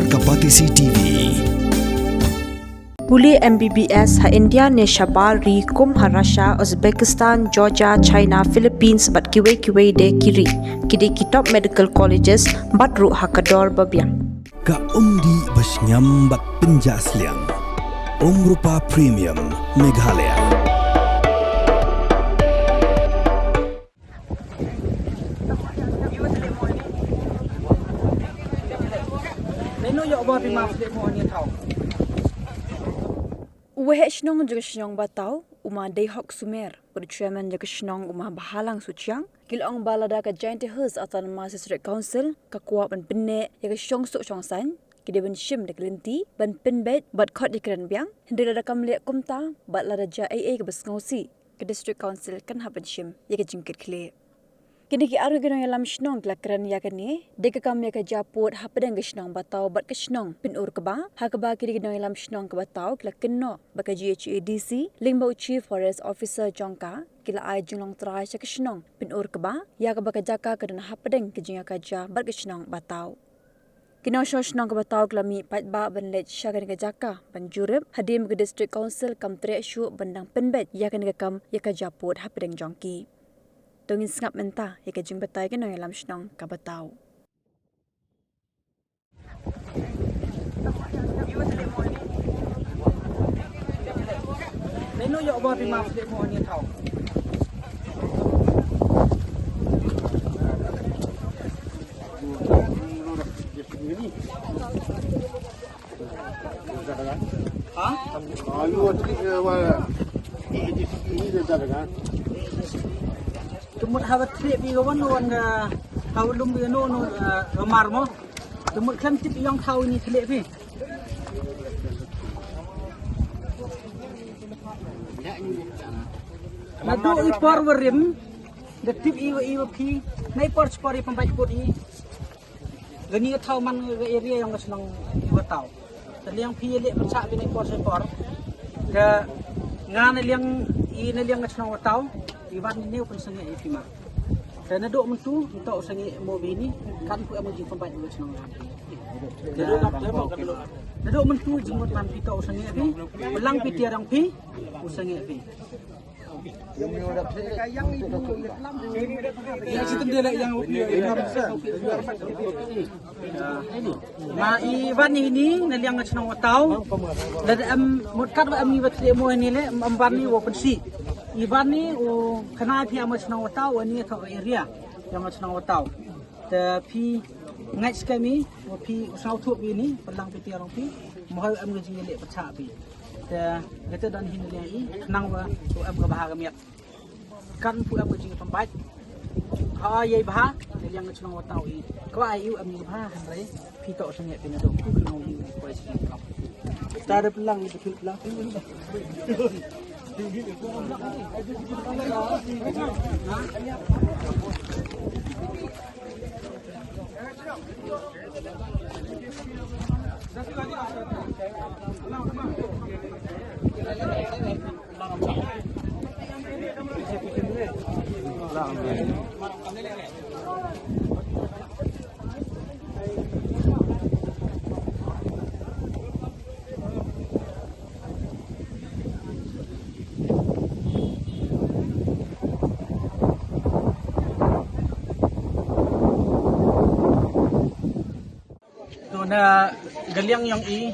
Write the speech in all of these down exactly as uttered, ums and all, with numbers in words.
Kapatisi T V. Pule M B B S ha India ne shabar ri kum ha Russia, Uzbekistan, Georgia, China, Philippines bad kiwei kiwei de ki ri. Ki dei ki top medical colleges bad ruh ha ka dor ba biang. Ka umdih ba shngiam bad pynjah sliang. Umrupa Premium Meghalaya. Menu yok ba phi ma slip mo ni tau. U waheh shnong jong ka shnong Bataw, u ma Deihok Sumer, bad u chairman jong ka shnong u ma Bahalang Suchiang, ki la ong ba lada ka Jaintia Hills Autonomous District Council ka kwah ban pynneh ïa ka shongsuk shongsaiñ, ki dei ban shim da ka lynti ban pynbeit bad khot ïakren biang, hynrei lada kam leh kumta bad lada jia ei ei kaba sngewsih, ka District Council kan hap ban shim ïa ka jingkitkhlieh. Kine ki arngut ki nongïalam shnong ki la kren ïa kane da ka kam ïa ka jia pud hapdeng ka shnong Bataw bad ka shnong Pynurkba, ha kaba kine ki nongïalam shnong ka Bataw ki la kynnoh ba ka G H A D C lyngba u Chief Forest Officer jong ka, ki la ai jinglong trai sha ka shnong Pynurkba ïa kaba ka jaka ka don hapdeng ka jingïakajia bad ka shnong Bataw. Ki nongshong shnong ka Bataw ki la mih paidbah ban leit sha kane ka jaka ban jurip, hadien ba ka District Council kam treh shuh ban dang pynbeit ïa kane ka kam ïakajia pud hapdeng jong ki. To ngin sngap mynta ïa ka jingbatai ki nongïalam shnong ka Bataw. Menu yok ba phi ma slip mo ni tau. Ha? Te mut haba thleh phi ka wan, wan ka, haba lum phi ka no, no, eh, ka mar mo. Te mut khlem tip ïong thaw ini thleh phi. Naduh i por wa rim, da tip i wa i wa phi, na i por spor i pynbait put i. Kani ka thaw man ka area yong ka chnong Bataw. Te liang phi leh pyrchah phi na i por sa i por. Te nga na liang i na liang ka chnong Bataw. I wan ni neu pynsangeh i phi ma. Te naduh myntu, nto u sangeh mo bini, kan pu em ka jingpynbait ka chnong. Naduh myntu jingmut man phi to u sangeh phi, pynlang phi tiar yong phi, u sangeh phi. Ma i wan ini na liang ka chnong Bataw. Lada em mut kat wa em ngi wa thleh mo ini leh em wan ni wa pynsi. I wan ni u khynnah phi em ka chnong Bataw wa ni ka area yong ka chnong Bataw. Te phi ngait skhem i wa phi u sngewthuh phi ni pynlang phi tiar yong phi. Mo hoi em ka jingïaleh pyrchah phi. Te kata don hi na liang i khnang wa u em ka bha ka miat. Kan pu em ka jingpynbait. Ha ïai bha na liang ka chnong Bataw i. Kwah ai u em ka bha hynrei phi to sangeh phi naduh ku khnang u poi sangeh. Ta da pynlang ni phi pynlang. To na ka liang yong i,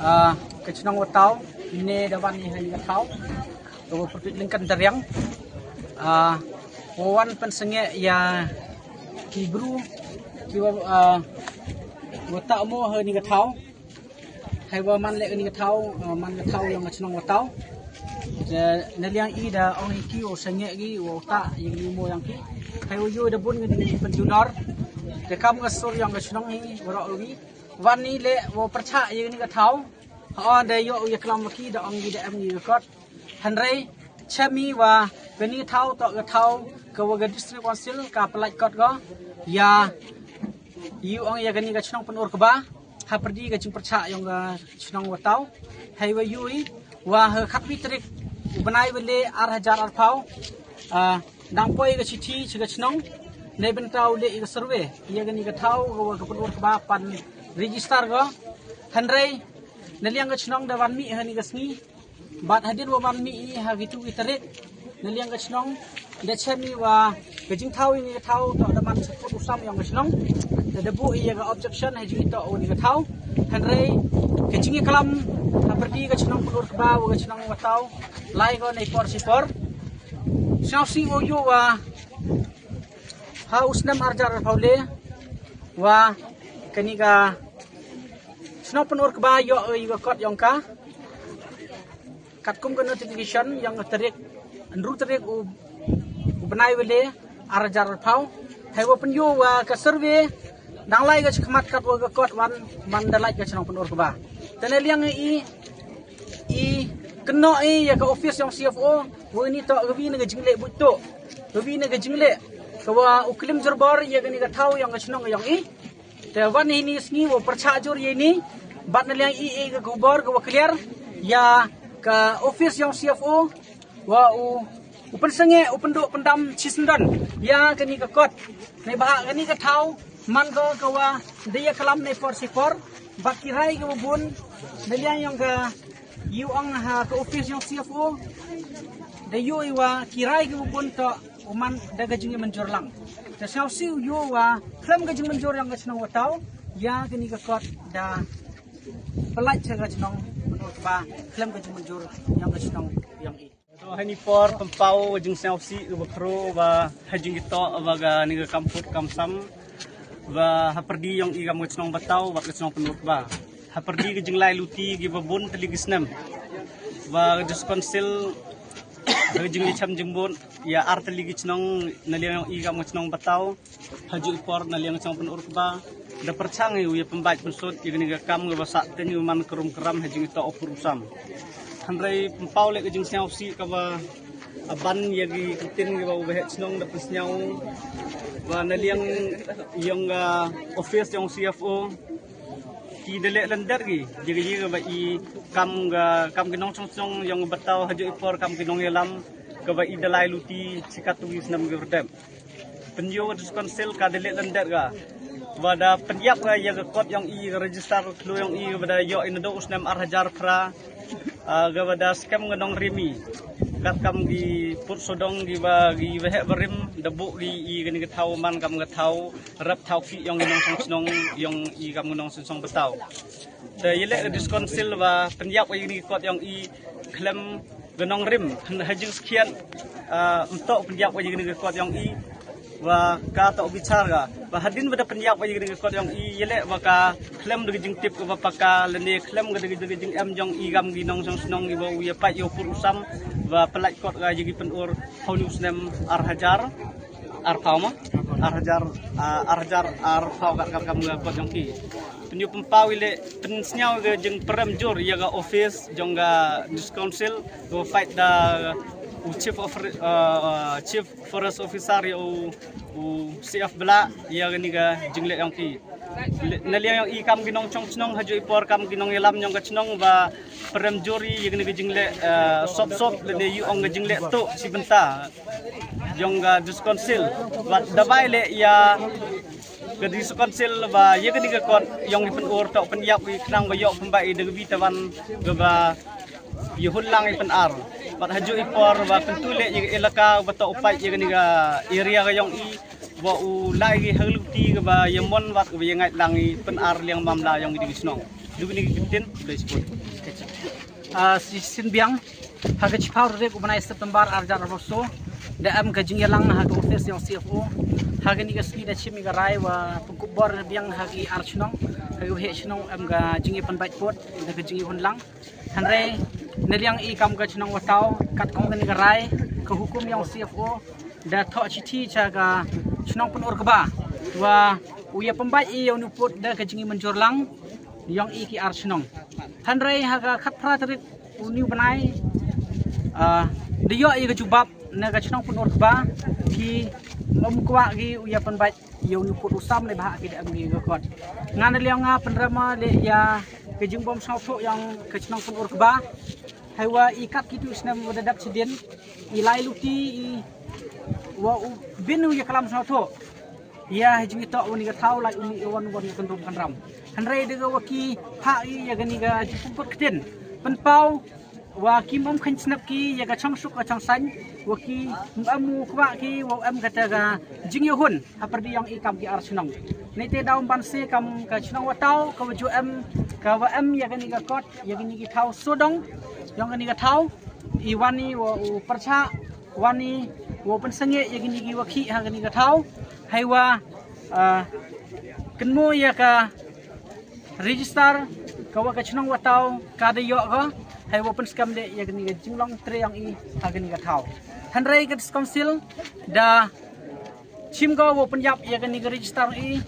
ah, ka chnong Bataw, ne da wan i ha ka thaw, ka wa pyrtuit lyngkan tariang, ah, wa wan pynsangeh ïa ki bru, ki wa, ah, wa ta mo ha ni ka thaw. Hai wa man leh kani ka thaw, uh, man ka thaw yong ka chnong Bataw. Te na liang i da ong hi ki u sangeh ki u ta ïa kani mo yong ki. Hai wa yu da bun kani pynjulor. Te kam ka sur yong ka chnong hi waroh wi. Wan ni leh wa pyrchah ïa kani ka thaw. Ha da ïoh ïa klam wa ki da ong ki da em ïa ka kot. Hynrei chem i wa kani ka thaw to ka thaw ka wa ka District Council ka pynlait kot ko ïa ïu ong ïa kani ka chnong Pynurkba ha pyrdi ka jingpyrchah yong ka chnong Bataw. Hai wa yu i wa ha khatwi tarik u bnai wa le ar hajar arphew, ah, dang poi ka chithi chi ka chnong ne bynta u leh ïa ka survey ïa kani ka thaw ka wa ka Pynurkba pan register ko. Hynrei na liang ka chnong da wan mih ha kane ka sngi. Bad hadien wa wan mih i ha kitu ki tarik, na liang ka chnong da chem i wa ka jingthaw i ni ka thaw toh da man sha pud u sam yong ka chnong. Da da buh i ya ka objection ha jingitoh u ni ka thaw. Hynrei ka jingïaklam ha pyrdi ka chnong Pynurkba wa ka chnong Bataw, lai ko nei por shi por. Sngewsih u ïoh wa ha u snem arjar arphaw le wa kane ka chnong Pynurkba ïoh i ka kot yong ka. Katkum ka notification yong ka tarik, hynru tarik u, u bnai wa le arjar arphaw. Hei wa pynïoh wa ka survey dang lai ka chakmat kat wa ka kot wan man da lait ka chnong Pynurkba. Te na liang i, i kynnoh i ya ka office yong C F O, wa ini toh ka wi na ka jingleh buit toh. Ka wi na ka jingleh ka wa u klim jurbor ya kane ka thaw yong ka chnong yong i. Te wan hini sngi wa pyrchah jur ya ini. Bad na liang i, i ka khubor ka wa clear ya ka office yong C F O wa u, u pynsangeh, u pynduh pyndam chi syndon ya kane ka kot. Nei ba kane ka thaw man ko ka wa da ïaklam nei por shi por. Bad ki rai ka wa bun na liang yong ka ïoh ong ha ka office yong C F O. Da ïoh i wa ki rai ka wa bun toh u man da ka jingmynjur lang. Te sngewsih u ïoh wa khlem ka jingmynjur yong ka chnong Bataw ya kane ka kot da pynlait cha ka chnong Pynurkba khlem ka jingmynjur yong ka chnong yong i. To hani por pynpaw ka jingsngewsih u ba khro wa ha jingitoh wa kane ka kam pud kam sam wa ha pyrdi yong i kam ka chnong Bataw wa ka chnong Pynurkba. Ha pyrdi ka jinglai luti ki ba bun tylli ki snem wa ka District Council ha ka jinglai cham jingbun ya ar tylli ki chnong na liang yong i kam ka chnong Bataw. Ha ju i por na liang chnong Pynurkba da pyrchang i u ya pynbait pynsut ya kane ka kam ka ba sah teng u man krum kram ha jingitoh u pur u sam. Hynrei pynpaw leh ka jingsngewsih ka ba ban ya ki kyntien ki ba u ba heh chnong da pynsngew wa na liang yong ka office yong C F O ki da leh lyndet ki ya ka ya ka ba i kam ka kam ki nongchong chnong yong Bataw ha ju i por kam ki nongïalam ka ba i da lai luti chikat tu ki snem ki berdep. Pynïoh ka District Council ka da leh lyndet ka wa da pynïap ka ya ka kot yong i ka register khloo yong i ka ba da ïoh i naduh u snem ar hajar phra. Ah, ka ba da skhem ka nongrim i katkam ki pud sodong ki ba ki ba heh barim da buh ki i kane ka thaw man kam ka thaw rep thaw ki yong i nongchong chnong yong i kam ka nongchong chnong Bataw. Te ya leh ka District Council wa pynïap ka ya kane ka kot yong i khlem ka nongrim ha jingskhiat, ah, ym toh pynïap ka ya kane ka kot yong i wa ka toh bichar ka. Wa hadien ba da pynïap ka ya kane ka kot yong i ya leh wa ka khlem da ka jingtip ka ba paka lane khlem ka da ka jingem jong i kam ki nongchong chnong i wa u ya pait ya u pur u sam wa pynlait kot ka ya ki pynur ha u ni u snem ar hajar arphaw ma ar hajar, ah, ar hajar arphaw ka kam ka kot yong i. Pynïoh pynpaw i leh pynsngew ka jingpyrem jur ya ka office jong ka District Council ka fight da u chief of, ah, chief forest officer ya u, u C F Bla ya kane ka jingleh yong i. Na liang yong i kam ki nongchong chnong ha ju i por kam ki nongïalam yong ka chnong ba pyrem jur i ya kane ka jingleh, ah, sop sop lane ïoh ong ka jingleh tuh chi bynta yong ka District Council. Wa da bai leh ya ka District Council wa ya kane ka kot yong i pynur toh pynïap i khnang ba ïoh pynbait i da ka bi tawan ka ba ya hun lang i pynar. Wa ha ju i por wa pyntu leh ya ka elaka wa toh u pait ya kane ka area ka yong i wa u lai ki ha ka luti ka ba ya mon wa ka ba ya ngait lang i pynar liang mamla yong i da ki chnong. Du kane ki kyntien, blei sport. Ah, shisien biang ha ka chiphaw tarik u bnai September ar hajar arphaw so da em ka jingïalang ha ka office yong C F O. Ha kane ka sngi da chim i ka rai wa pynkup bor biang ha ki ar chnong ha ki heh chnong em ka jingïapynbait pud da ka jingïahun lang. Hynrei na liang i kam ka chnong Bataw katkum kane ka rai ka hukum yong C F O da thoh chithi cha ka chnong Pynurkba wa u ya pynbait i ya u ni u pud da ka jingïamynjur lang yong i ki ar chnong. Hynrei ha ka khatphra tarik u ni u bnai, ah, da ïoh i ka jubab na ka chnong Pynurkba ki ym kwah ki u ya pynbait ya u ni u pud u sam ne ba ha ki da em ki ka kot. Nga na liang nga pynrem leh ya ka jingbym sngewthuh yong ka chnong Pynurkba. Hei wa i kat kitu snem wa da dap chidien i lai luti i wa u bin u ya klam sngewthuh. Ïa, ha jingïatoh wa kani ka thaw, lait u mih wan wan ka kynrum kynram. Hynrei da ka wa ki phah ïa kani ka jingpynput ktien, pynpaw wa kim ym kheiñ snap ki ïa ka chong suk ka chong saiñ, wa ki ym kwah ki wa em kata ka jingïohun ha pyrdi yong i kam ki ar chnong. Neite daw ban se kam ka chnong Wataw ka wa ju em, ka wa em ïa kani ka kot, ïa kani ki thaw sodong yong kani ka thaw, i wan i wa u pyrchah, wan i wa u pynsangeh ïa kini ki wa khih ha kani ka thaw, hei wa, ah, kynmaw ïa ka register ka wa ka chnong Wataw ka da ïoh ka, hei wa pynskhem de ïa kani ka jinglong tre yong i ha kani ka thaw. Hynrei ka District Council da chim ka wa pynïap ïa kani ka register i,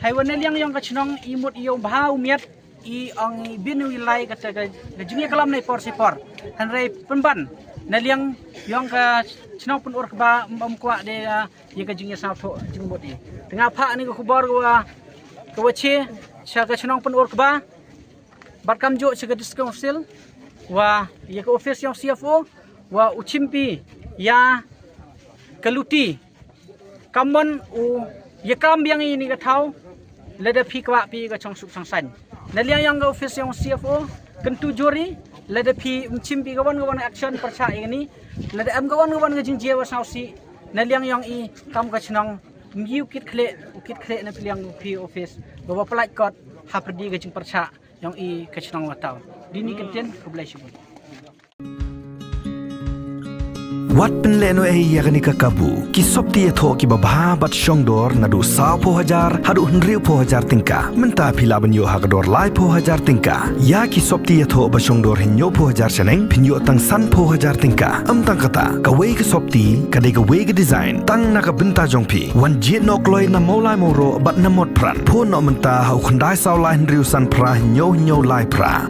hei wa na liang yong ka chnong i mut i ïoh bha u miat, i ong i bin u i lai kata ka, ka jingïaklam na i por si por. Hynrei pynban na liang yong ka chnong Pynurkba ym kwah de, ah, ïa ka jingïasngewthuh jingmut i. Te nga phah ni ka khubor ka wa, ka wa che sha ka chnong Pynurkba bad kamjooh sha ka District Council wa ïa ka office yong C F O wa u chim phi ïa ka luti. Kamon u ïakam biang ïa kani ka thaw, lada phi kwah phi ka chong suk chong saiñ. Na liang yong ka office yong C F O, kyntu jur i, lada phi ym chim phi ka wan ka wan action pyrchah ïa kani, lada em ka wan ka wan ka jingjia wa sngewsih na liang yong i kam ka chnong, ym ïoh kit khleh, u kit khleh na phi liang phi office, ka wa pynlait kot ha pyrdi ka jingpyrchah yong i ka chnong Wataw. Dini kyntien, khublei shibun. Wat pynlehnohei ïa kani ka kabu. Ki sopti ïathoh kiba bha bad shongdor naduh sawphew hajar haduh hynriewphew hajar tyngka. Mynta phi lah ban ïoh ha ka dor laiphew hajar tyngka. Ïa ki sopti ïathoh ba shongdor hynñiewphew hajar shaneng phin ïoh tang sanphew hajar tyngka. Ym tang kata, kawei ka sopti ka dei kawei ka design tang na ka bynta jong phi. Wan jied noh kloi na Mawlai Mawroh bad na Motphran. Phone noh mynta ha u khyndai saw lai hynriew san phra hynñiew hynñiew lai phra.